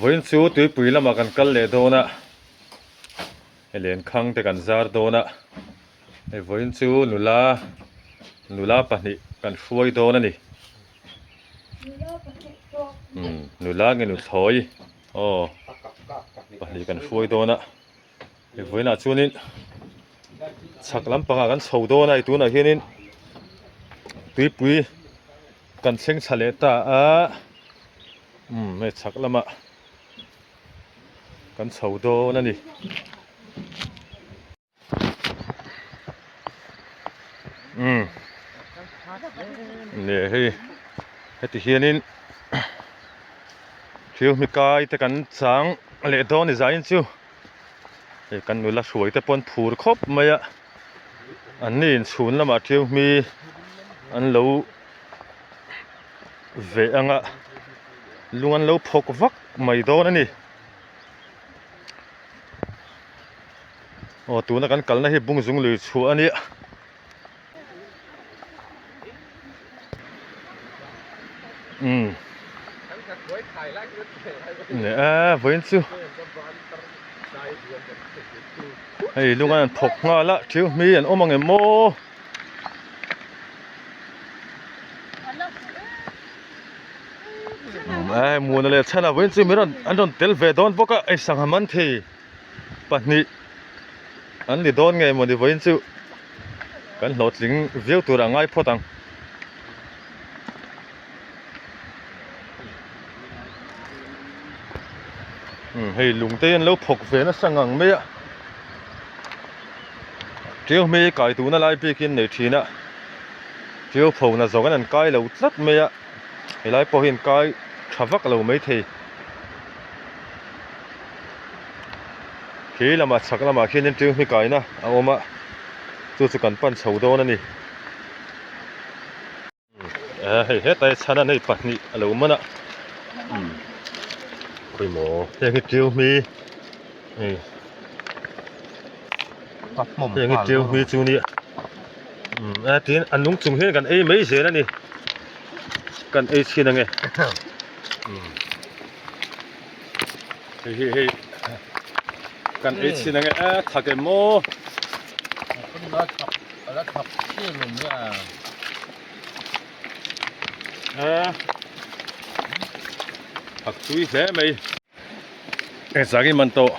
Vawiin chu tuipui lamah kan kal leh dawn a, hei lenkhang te kan zar dawn a, hei vawiin chu nula nula pahnih kan hruai dawn a ni. Umm nula nge nuthlawi aw pahnih kan hruai dawn a, hei vawiinah chuanin chhak lampangah kan chho dawn a, hei tunah hianin tuipui. Kan thleng thla leh ta a, umm hei chhak lamah kan chho dawn a ni. Umm leh hei heti hianin thil hmi kai te kan chang leh dawn a ni zain chu hei kan nula hruai te pawh an phur khawp mai a. An ni inchhun lamah ṭiau hmi an lo veh ang a, lung an lo phawk vak mai dawn a ni. Aw tuna kan kalna hi Bungzung lui chhuah a nia. Umm leh a vawiin chu hei lung an thawk nghal a thil hmi an awm ang em maw umm muna leh chhan a vawiin chu mi rawn an rawn tel ve dawn bawk a hei sangha man thei. Pahnih an ni dawn nge mawni vawiin chu kan hlawhtling viau tur a ngai phawt ang. Umm hei lung te hi an lo phawk ve nasa ngang mai a tiau hmei kai duhna lai bikin nei thin a tiau phona zawng an an kai lo tlat mai a helai pawh hi an kai tha vak lo maithei. Khi lamah chhak lamah khianin ṭiu hmi kaina a awm a chu chu kan pan chho dawn a ni eh hei hetlai chhan a hei pahnih a lo man a umm pawimawh heng hi ṭiu hmi hei heng hi ṭiu hmi chu nia umm a tin a nung chung hian kan ei mai zel a ni kan ei chhin ange umm. Hei hi hei kan ei chhin ange a thak em maw a thak tui hle mai e zang in man tawh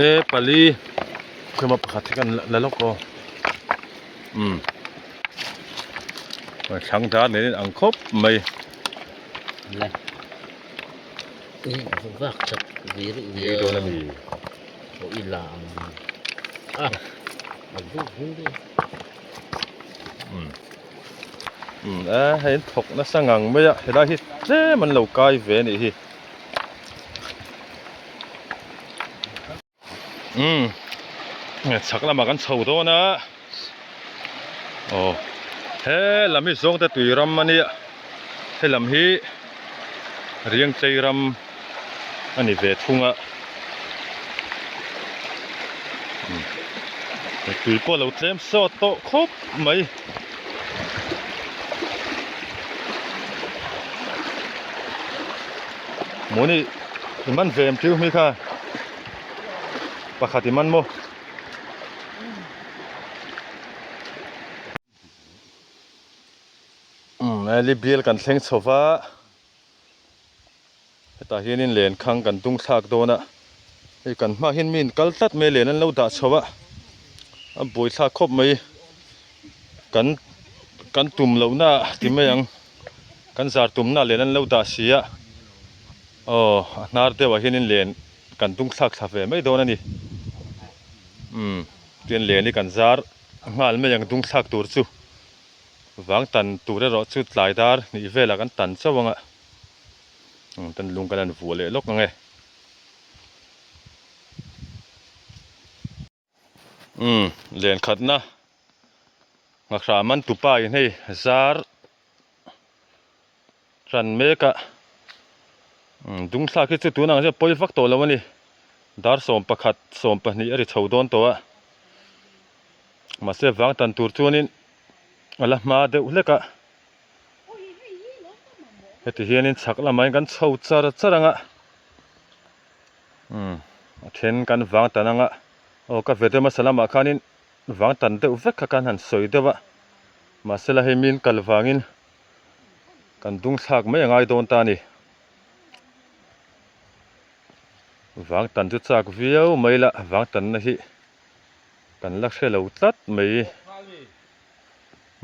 e pali khawima pakhat hi kan la lawk aw umm thlang dar nen in ang khawp mai. A hei an thawk nasa ngang mai a helai hi tlem an lo kai ve a nih hi. Umm chhak lamah kan chho dawn a aw he lam hi zawng te tui ram a nia he lam hi riangchei ram a ni ve thung a tui pawh a lo tlem sawt tawh khawp mai. Mawni i man ve em tiu hmi kha pakhat i man maw umm hei bial kan thleng chho va hetah hianin lenkhang kan tung thlak dawn a hei kan hmaah hian mi in kal tlat mai a len an lo dah chho a a buaithlak khawp mai kan kan tum lohna ah ti mai ang. Kan zar tumna len an lo dah si a, aw a hnar deuhah hianin len kan tung thlak thla ve mai dawn a ni. Umm tian len hi kan zar nghal mai ang dung thlak tur chu vang tan tur erawh chu tlai dar hnih velah kan tan chauh ang a, umm tan lung kan han vuah leh lawk ang e. Umm len khatna nghahra man tupa in hei zar tan mek a umm dung thlak hi chu tunah ang hian pawi vak tawh lo a ni dar 11 12 a ri chho dawn tawh a mahse vang tan tur chuanin a la hma deuh hlek a. Heti hianin chhak lamah hian kan chho char char ang a, umm a then kan vang tan ang a, aw ka ve deuh hmasa lamah khanin vang tan deuh vek kha kan han sawi deuh a, mahsela hei min kal vangin kan dung thlak mai a ngai dawn ta a ni. Vang tan chu chak viau mai la, vang tanna hi kan la hre lo tlat mai.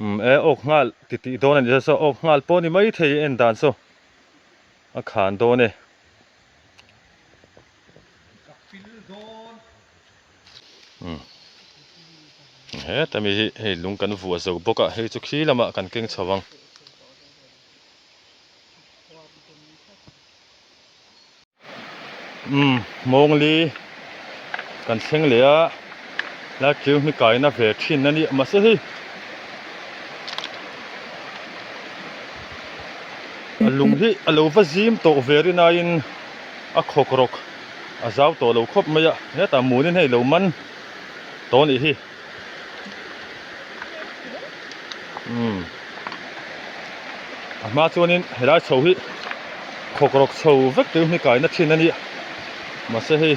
Umm e awk nghal ti tih dawn a ni saw awk nghal pawh a ni maithei en dan saw a khan dawn e. Umm heta mi hi hei lung kan vuah zo bawk a hei chu khi lamah kan keng chho ang. Umm mawngli kan thleng leh a lai tleu hi kaina ve thin a ni mahse hei a lung hi a lo va zim tawh ve rinaiin a khawk rawk a zau tawh lo khawp mai a hetah munin hei lo man tawh a nih hi umm a hma chuanin helai chho hi khawk rawk chho vek teuh hi kaina thin a nia mahse hei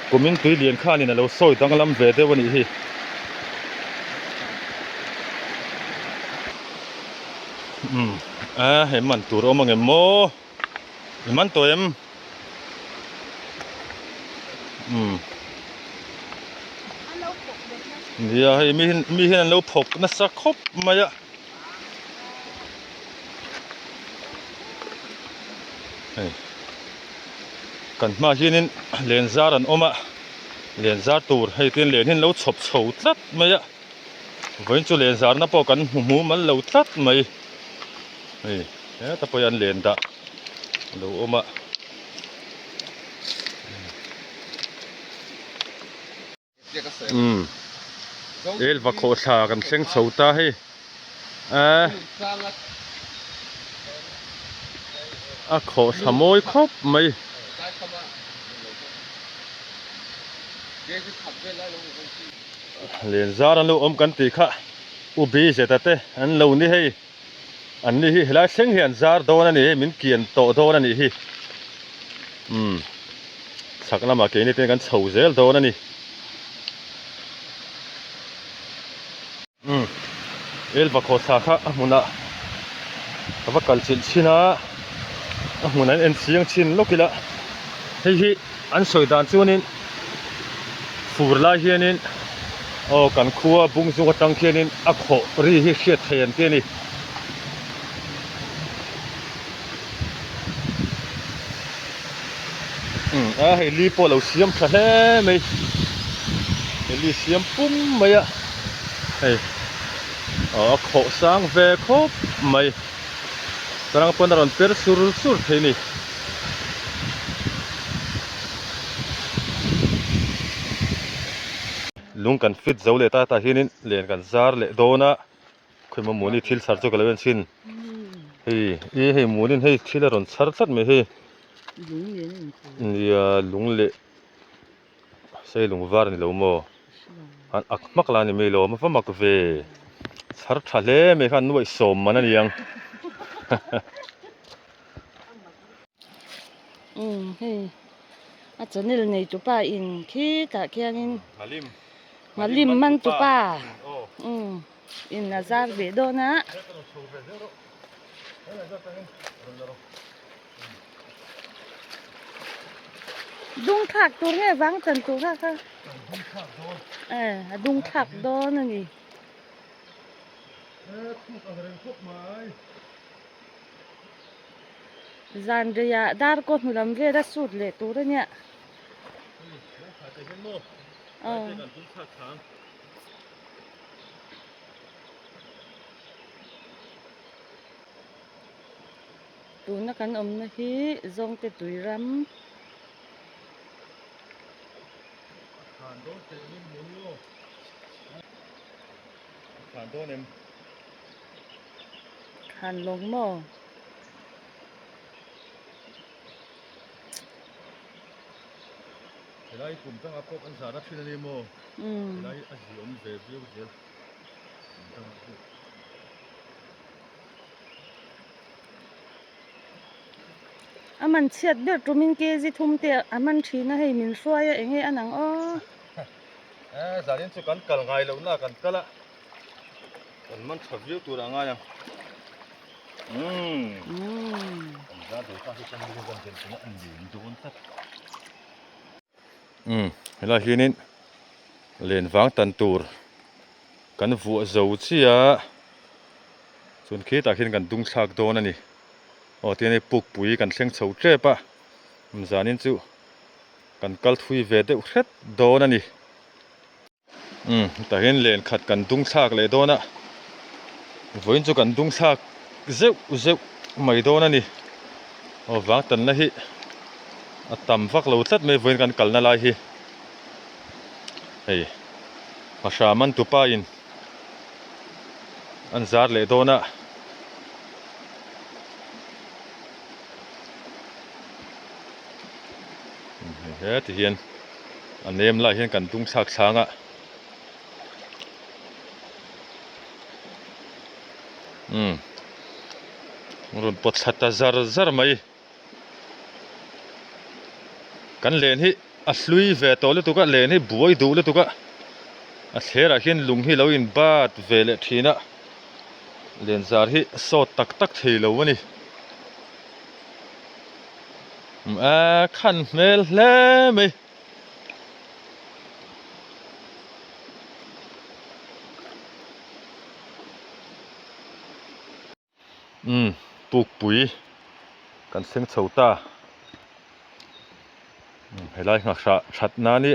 kumin tui lian khanin a lo sawi danglam ve deuh a nih hi. Umm a hei man tur a awm ang em maw i man tawh em? Umm nia hei mi hian mi hian an lo phawk nasa khawp mai a. Hei kan hmaah hianin len zar an awm a len zar tur hei tin len hi an lo chhawp chho tlat mai a vawiin chu len zarna pawh kan hmu hmu mal lo tlat mai hei heta pawh hian len dah a lo awm a. Umm elva khawhthla kan thleng chho ta hei a a khawhthla mawi khawp mai. Len zar an lo awm kan tih kha u bi zeta te an lo ni hei an ni hi helai thleng hi an zar dawn a ni hei min kian tawh dawn a nih hi umm chhak lamah keini te kan chho zel dawn a ni umm elva khawthla kha a hmunah ka va kal chilh chhin a a hmunah an en chiang chhin lawk ila hei hi An sawi dan chuanin fur lai hianin aw kan khua bung zung atang khianin a khawh ri hi hriat thei an ti a ni. Umm a hei li pawh a lo siam tha hle mai hei li siam pum mai a hei aw a khawh sang ve khawp mai tarang pawn a rawn per sur sur thei a ni. Lung kan fit zo leh ta tah hianin len kan zar leh dawn a khawimaw muni thil chhar chu ka lo en thin hei i hei munin hei thil a rawn chhar tlat mai hei nia lung leh sei lung var a ni lo maw an ak hmak la a ni mai lo a va mak ve chhar tha hle mai khan nuaih sawm man a ni ang. Umm hei a channel nei tu pa in khitah khianin Nghalim man tu pa umm in a zar ve dawn a. Dung thlak tur nge vang chan tur kha kha e a dung thlak dawn a ni. Zan reiah dar kaw hnu lam vela sut leh tur a nia. Aw. Tuna kan awmna hi Zawngte tui ram. Khan lawng maw? Helai kum tangah pawh kan zar a thin a ni maw? Helai a zi awm ve viau zel kum tangah pawh. A man chhiat ber tumin kg thum te a man thin a hei min hruai a enge a nang aw. Eh zanin chu kan kal ngai loh na kan kal a kan man tha viau tur a ngai ang umm kan zar ve ta hi chuan mi kan ven tuna an lian dawn tlat umm helai hianin len vang tan tur kan vuah zo chiah chuan khitah khian kan dung thlak dawn a ni aw tihian hei pukpui kan thleng chho tep a zanin chu. Kan kal thui ve deuh hret dawn a ni. Umm hetah hian len khat kan dung thlak leh dawn a, vawiin chu kan dung thlak zeuh zeuh mai dawn a ni. Aw vang tanna hi a tam vak lo tlat mai vawiin kan kalna lai hi. Hei hmahra man tupa in an zar leh dawn a. He ti hian a nem lai hian kan tung thlak thlang a umm rawn pawt thla ta zar zar mai kan len hi a hlui ve tawh lutuk a len hi buai duh lutuk a a thler ah hian lung hi lo in bat ve leh thin a len zar hi sawt tak tak thei lo a ni. A khan hmel hle mai. Umm pukpui kan thleng chho ta. Helai nghahhrah that nan i.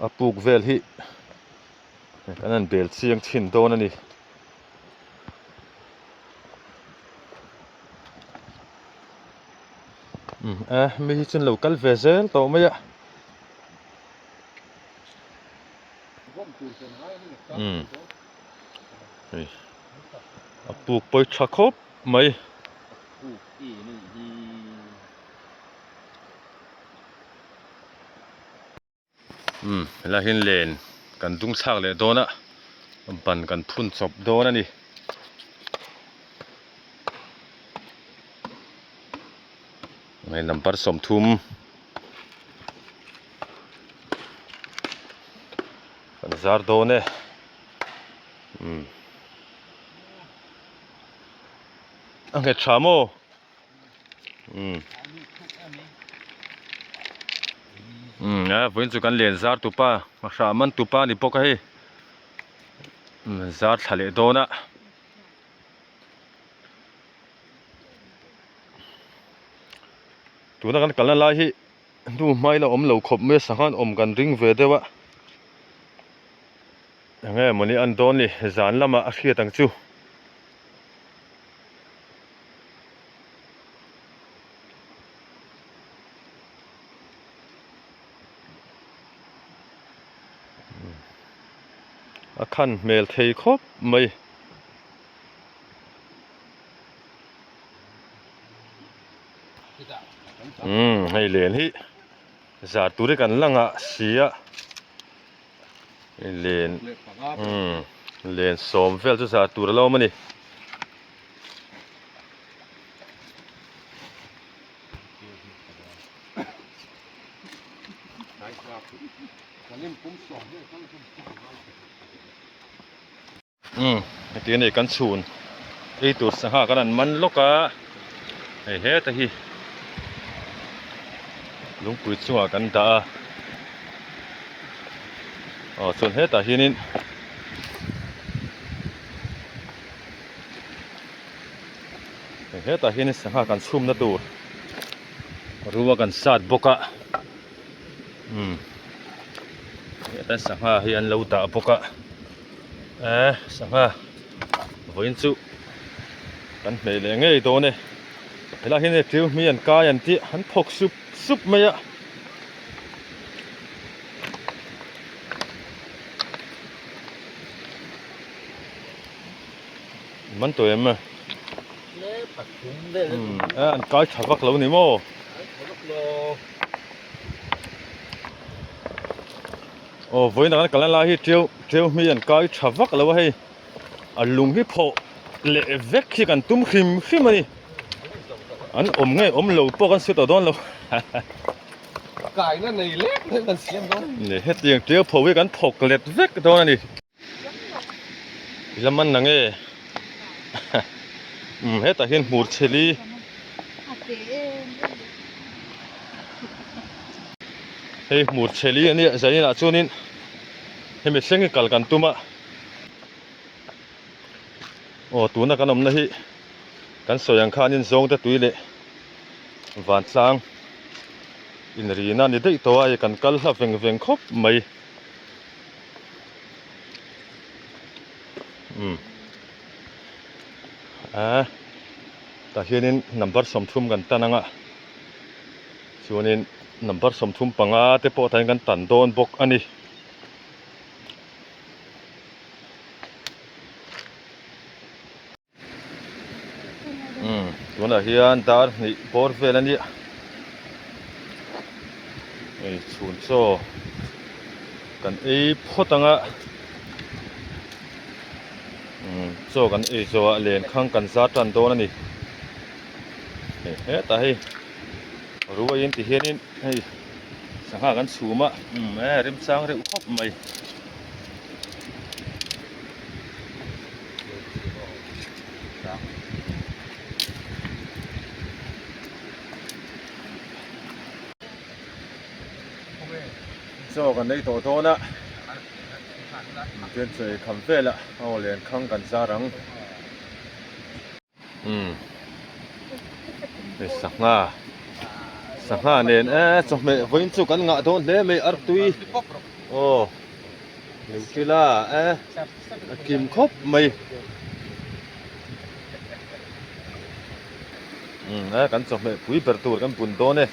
A puk vel hi kan han bel chiang chhin dawn a ni. Umm a mi hi chuan lo kal ve zel tawh mai a. Umm hei a puk pawi tha khawp mai. Umm helai hian len kan dung thlak leh dawn a ban kan phun chawp dawn a ni. Hei number 30 kan zar dawn e umm a nghet tha maw. Umm umm a vawiin chu kan len zar tupa a hrah man tupa a ni bawk a hei umm zar thla leh dawn a tuna kan kalna lai hi hnu hmai la awm lo khawp mai a sangha an awm kan ring ve deuh a enge mawni an dawn ni zan lamah a hriat ang chu. A khan hmel thei khawp mai. Umm hei len hi zar tur hi kan la ngah si a len umm len sawm vel chu zar tur a lo awm a ni. Umm heti a ni kan chhun ei tur sangha kan han man lawk a hei heta hi lungpui chungah kan dah a aw chuan hetah hianin Hetah hian sangha kan chhumna tur rua kan sat bawk a umm hetah sangha hi an lo dah bawk a eh sangha vawiin chu kan hmeh leh ngei dawn e helaiah hian hei tiu hmi an kai an tih an thawk sup sup mai a. Man tawh em a? Umm a an kai tha vak lo ni maw? Aw vawiin ah kan kal lai hi ṭiau ṭiau hmi an kai ṭha vak lo a hei a lung hi phawh leh vek hi kan tum hrim hrim a ni an awm nge awm lo pawh kan hre tawh dawn lo Kaina nei lek lek kan siam dawn. Ni hetiang ṭiau pho hi kan thawk let vek dawn a ni. I la man nange umm hetah hian hmur chheli hei hmur chheli a nia zaninah chuanin hemi thleng hi kal kan tum a aw tuna kan awmna hi kan sawi ang khanin zawngte tui leh vantlang inrina a ni daih tawh a hei kan kal hla veng veng khawp mai. Umm a tah hianin number 30 kan tan ang a chuanin number 35 te pawh tah hian kan tan dawn bawk a ni. Umm tunah hian dar hnih bawr vel a nia hei chhun chaw kan ei phawt ang a umm chaw kan ei zawh ah lenkhang kan zar tan dawn a ni hei hetah hei ruaiin ti hianin hei sangha kan chhum a umm e remchang reuh khawp mai. Chaw kan nei tawh dawn a chuan chaw ei kham velah aw lenkhang kan zar ang umm hei sangha sangha nen e chawhmeh vawiin chu kan ngah dawn hle mai artui aw. Neutrila e a kim khawp mai umm e kan chawhmeh pui ber tur kan bun dawn e.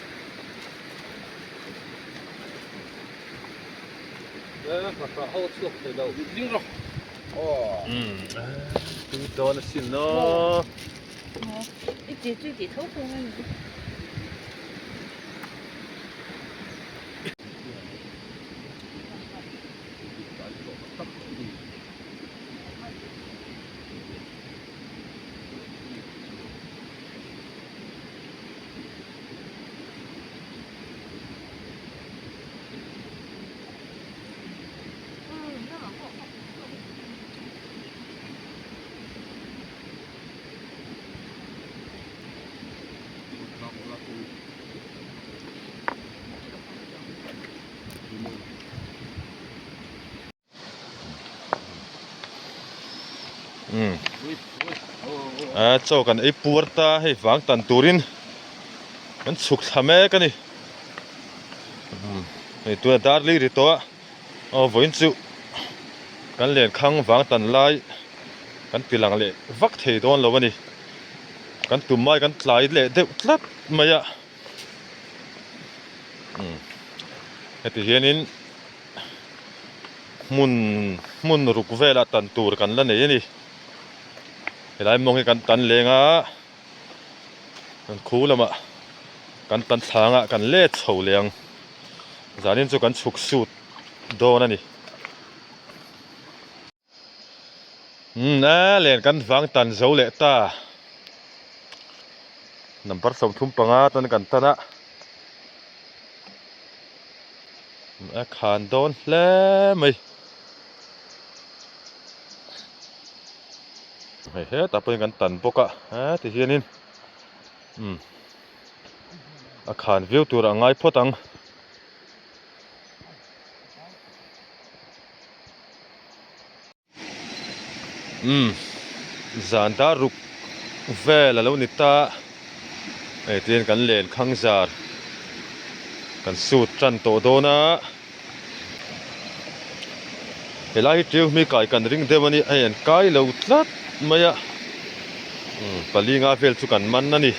Umm e tui dawn asin aw. Umm a chaw kan ei puar ta hei vang tan turin kan chhuk thla mek a ni umm hei tuna dar li ri tawh a aw vawiin chu kan lenkhang vang tan lai kan ti lang leh vak thei dawn lo a ni kan tum mai kan tlai leh deuh tlat mai a. Umm heti hianin hmun hmun ruk velah tan tur kan la nei a ni helai mawng hi kan tan leng a kan khu lamah kan tan thlangah kan let chho leh ang zanin chu kan chhuk sut dawn a ni. Umm a len kan vang tan zo leh ta number 35 tan kan tan a a khan dawn hle mai hei hetah pawhin kan tan bawk a he ti hianin umm a khan viau tur a ngai phawt ang. Umm zan dar ruk vel a lo ni ta hei tiin kan len khang zar kan sut tan tawh dawn a helai hi tiu hmi kai kan ring deuh a ni hei an kai lo tlat mai a umm pali nga vel chu kan man a ni.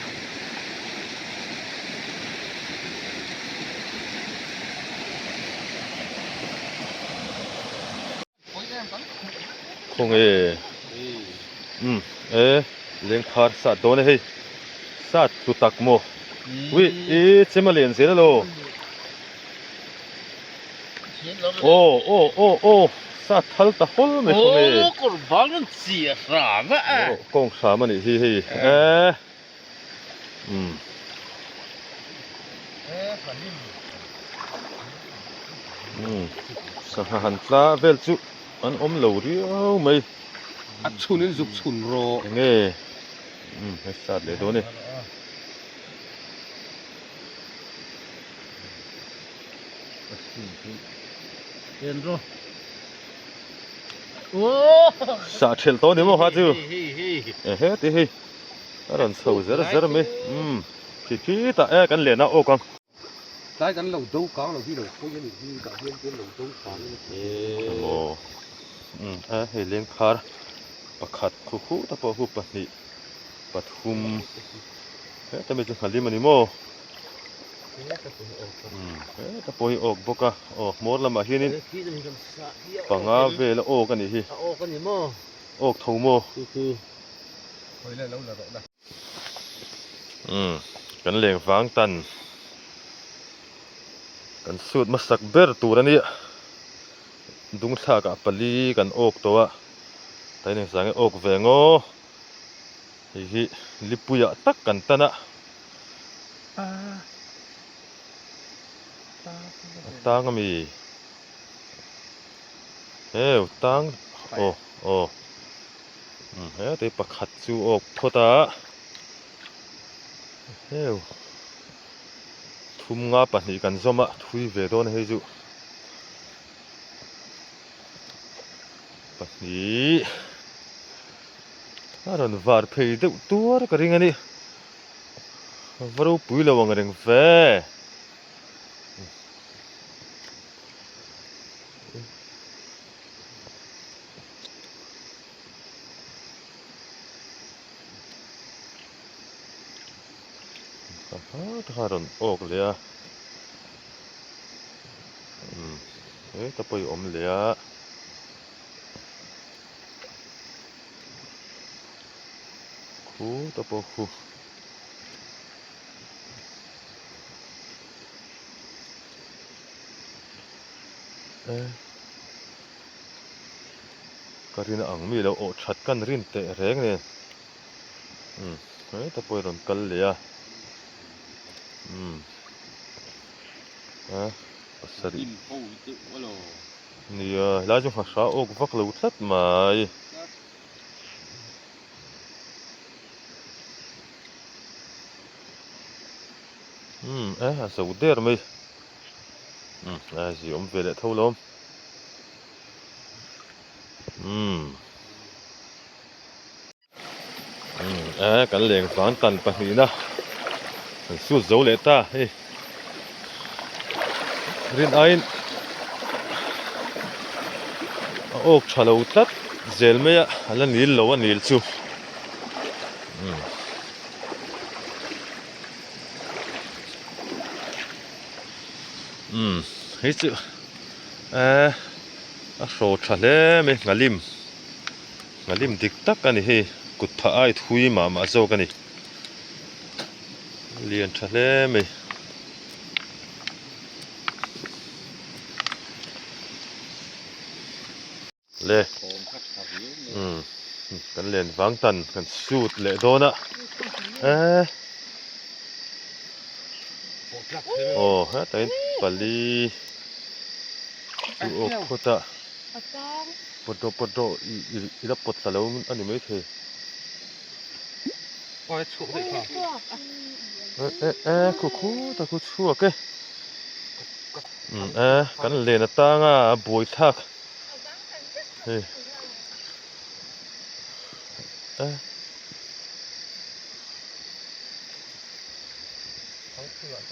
Khawnge umm e lengphar sat dawn e hei sat tlu tak maw ui i chem a lian zel alo. Aw aw aw aw sa thal ta hawl mai khaw nge. Aw kawr bang an chi a hram a. Aw kawng hram a nih hi hei e. Umm. Umm sangha han tla vel chu an awm lo riau mai. A chhun in zuk chhun rawh. Enge umm hei sat leh dawn e. Sah thelh tawh ni maw kha chu ehe ti hei a rawn chho zer zer mai umm khi khitah e kan len a awk ang. Tlai kan lo do kang lo hi lo pawi a nih hi tah hian chuan lo do kang in a ti emaw umm a hei lengkhar pakhat khu khu ta pawh khu pahnih pathum heta mi chu nghalim a ni maw. Heta pawh hi awk bawk a aw hmawr lamah hianin panga vela awk a nih hi awk tho maw umm kan leng vang tan kan sut hmasak ber tur a nia dung thlakah pali kan awk tawh a tain engzah nge awk ve ngaw. Hei hi lipuiah tak kan tan a. A tang ami? Heu tang aw aw umm hete pakhat chu awk phawt a heu thum nga pahnih kan zawm a thui ve dawn a hei chu pahnih. A rawn var phei deuh tuar ka ring a ni va ropui lo ang reng ve. A rawn awk leh a umm heta pawh hi a awm leh a. Khu ta pawh khu. E ka rin ang mi lo awh that kan rin teh reng nen umm heta pawh i rawn kal leh a umm a pasarih. Nia, helai chu nghahra awk vak lo tlat mai. Umm e a zo der mai. Umm a zi awm ve leh tho lawm. Umm. E kan leng vang tan pahnihna kan sut zo leh ta hei rin aiin a awk tha lo tlat zel mai a a la nil lo a nil chu umm hei chu e a hraw tha hle mai nghalim. Nghalim dik tak a ni hei, kut phah ai thui mah mah zawk a ni. Lian tha hle mai. Le umm kan len vang tan kan sut leh dawn a e aw hetah hian pali chu awk phawt a. Pawt rawh pawt rawh i i la pawt thla lo a ni maithei. E e e khu khu ta khu chhuak e. E kan len atanga a buai thlak. Hei. E.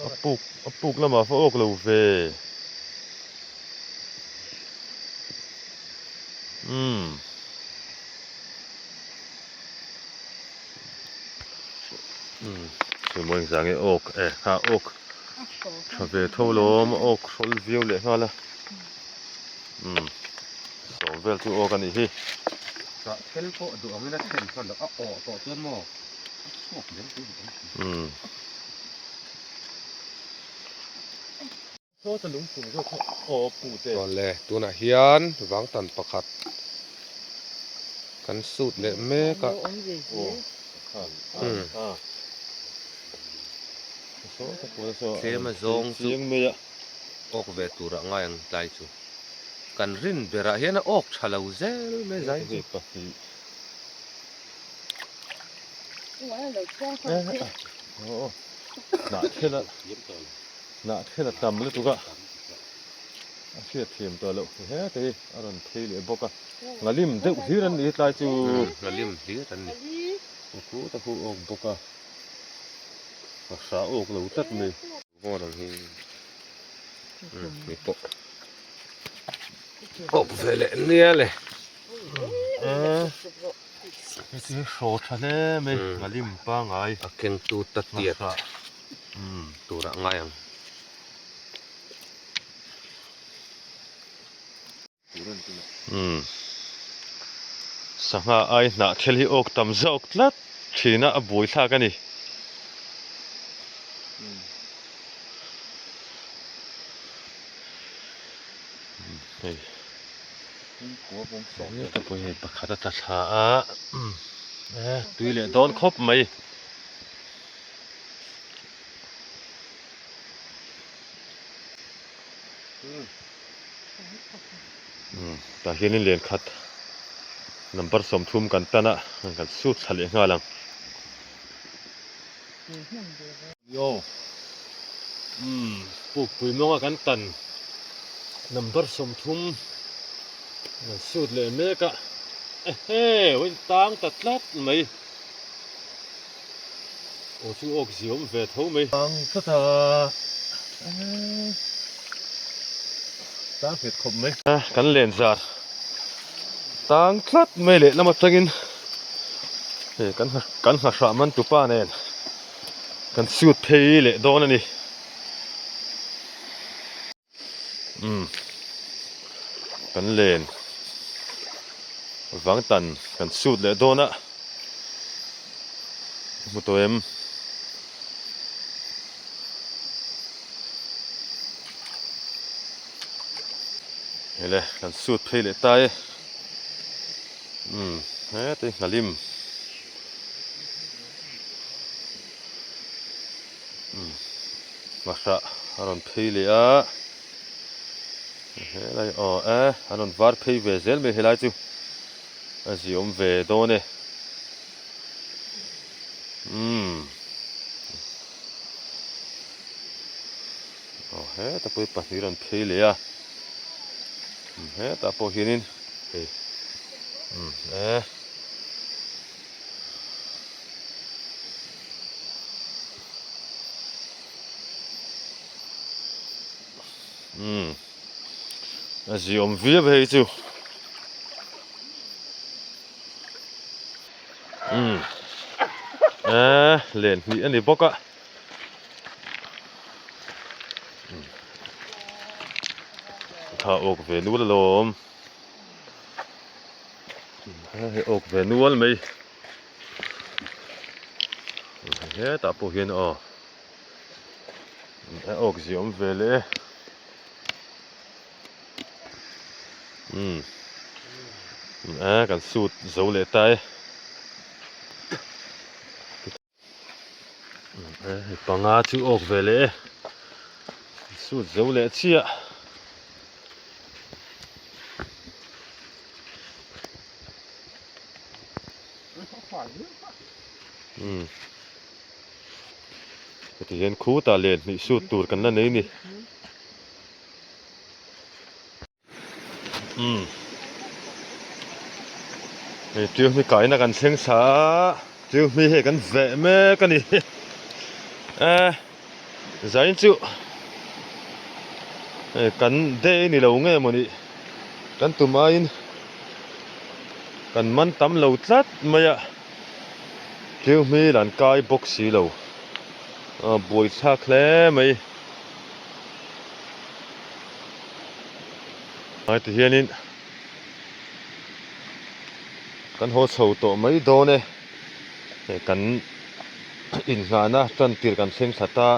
A puk a puk lamah va awk lo ve. Umm. Umm chu maw engzah nge awk e ha awk tha ve tho lawm awk hrawl viau leh nghal a umm sawm vel chu awk a nih hi. Chah thel pawh duh angin a thlen hman loh a awh tawh chuan maw a chhuak zel tih ang. Umm. Sawta lungpui zawk kha aw pu te. Awle, tunah hian vangtan pakhat kan sut leh mek a. Tlem a zawng chu awk ve turah ngai ang tlai chu. Kan rin berah hian a awk tha lo zel mai zai chu. Hnah thel a tam lutuk a, a hriat thiam tawh loh he te hi a rawn phei leh bawk a, nghalim deuh hlir an ni tlai chu. Nghalim hlir an ni. A khu ta khu awk bawk a, a hra awk lo tlat mai. Vawn ang hi mi pawh awk ve leh nia le. Hei chu hi hraw tha hle mai, nghalim pangai. A kengtu ta tiat. Turah ngai ang. Sangha ai hnah thel hi awk tam zawk tlat thin a, a buai thlak a ni. Hei hei pakhat a tla thla a, tui leh dawn khawp mai. Tah hianin len khat number 30 kan tan a kan sut thla leh nghal ang. Pukpui mawnga kan tan number 30 kan sut leh mek a ehe vawiin tang ta tlat mai. Aw chu awk zia awm ve tho mai. Ang tlat a tang nghet khawp mai. Kan len zar tang tlat mai leh lam atangin hei kan kan nghahrah man tupa nen kan suit phei leh dawn a ni. Umm kan len vang tan kan sut leh dawn a hmu tawh em hei le kan sut phei leh ta e umm heti nghalim umm. Nghahrah a rawn phei leh a, helai aw e an rawn var phei ve zel mai helai chu a ziawm ve dawn e umm aw heta pawh hi pahnih rawn phei leh a hetah pawh hianin hei umm e. Umm a ziawm viau hei chu umm eh len hnih a ni bawk a tha awk ve nual alawm hei awk ve nual mai. Hetah pawh hian aw a awk zia awm ve leh e umm a kan sut zo leh ta e hei panga chu awk ve leh e sut zo leh chiah. Umm heti hian khutah len hnih sut tur kan la nei a ni umm hei tiu hmi kaina kan thleng thla a tiu hmi hei kan veh mek a ni e zain chu hei kan day ni lo nge maw ni kan tum aiin. Kan man tam lo tlat mai a, thil hmel an kai bawk si lo, a buaithlak hle mai. Heti hianin kan haw chho tawh mai dawn e, hei kan inngahna tan tir kan thleng thla ta,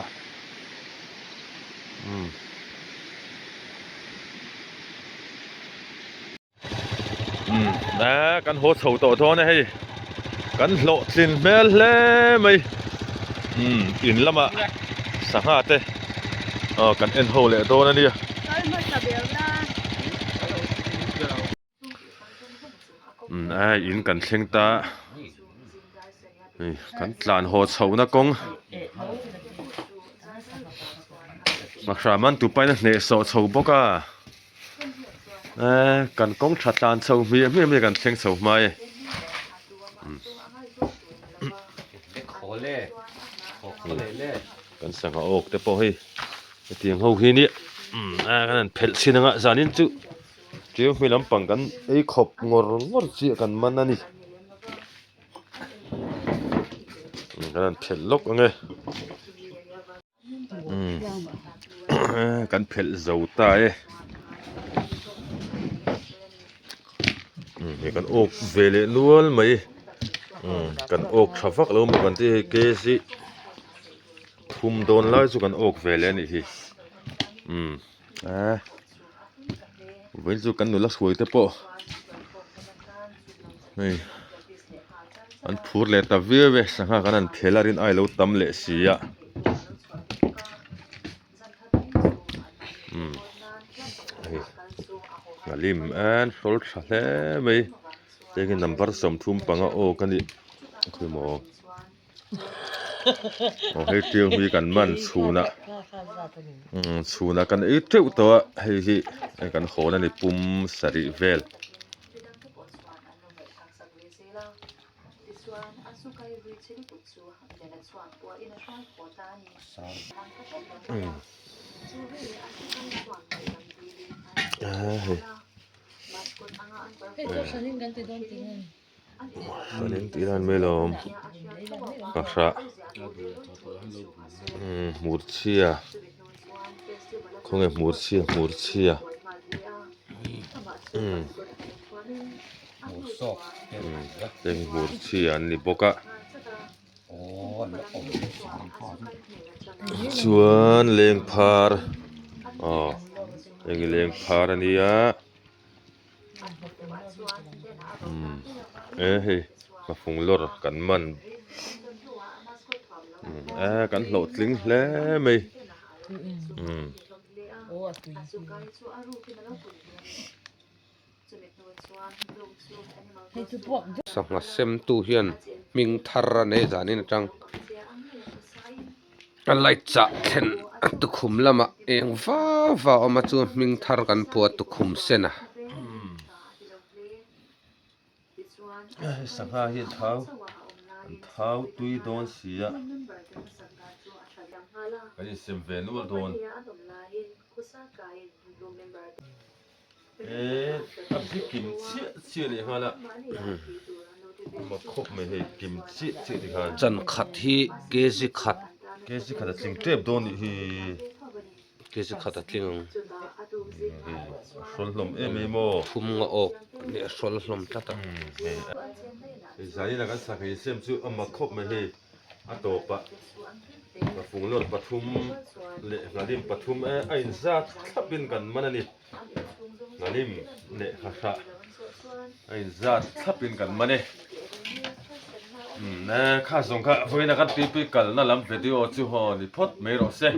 umm. Umm a kan haw chho tawh dawn a hei kan hlawhtlin hmel hle mai umm in lamah sangha te aw kan en ho leh dawn a nia. Umm a in kan thleng ta hei kan tlan haw chhohna kawng Mahraman tupain a hnehsawh chho bawk a. Eee kan kawng tha tlan chho hmiah hmiah mai kan thleng chho hma e kan sangha awk te pawh hei hetiang ho hi nia a kan han phelh chhin anga zanin chu tiu hmi lampang kan ei khawp ngawr ngawr chiah kan man a ni kan han phelh lawk ang e. Kan phelh zo ta e hei kan awk ve leh nual mai kan awk tha vak lo maw kan tih hei kg thum dawn lai chu kan awk ve leh a nih hi vawiin chu kan nula hruai te pawh hei an phur leh ta viau e sangha kan han phel a rin ai lo tam leh si a umm hei a lim en hrawl tha hle mai heng hi number 35 awk a nih khawimaw. Aw hei tiang hi kan man chhunah umm chhunah kan ei teuh tawh a hei hi hei kan hawn a ni pum sarih vel. Hei. Chuanin tih dan mai lo awm pahrah umm hmurchhia khawnge hmurchhia hmurchhia umm heng hmurchhia an ni bawk a chuan lengphar aw heng hi lengphar a nia. Umm e hei hmafung lawr kan man umm e kan hlawhtling hle mai umm. Sangha semtu hian hming thar a nei zanin atang. A light chah thlen a tukhum lamah eng va va a awm a chu hming thar kan phuah tukhum sen a. Sangha hi an thau an thau tui dawn si a kan insem ve nual dawn. Eee a bi kim chiah chiah leh nghal a mak khawp mai hei kim chiah chiah ti khan. Chan khat hi kg khat. Kg khat a tling tep dawn nih hi. Kg khat a tling ang. Hei a hrawl hlawm em em aw. Thum nga awk nih a hrawl hlawm tlat a. Hei zanin a kan sak hei siam chu a mak khawp mai hei a tawpah fung lawr pathum leh nghalim pathum a inzat thlapin kan man a ni. Nghalim leh nghahrah a inzat thlapin kan man e. Umm kha zawng kha vawiin a kan tuipui kalna lam video chu haw ni phawt mai rawh se.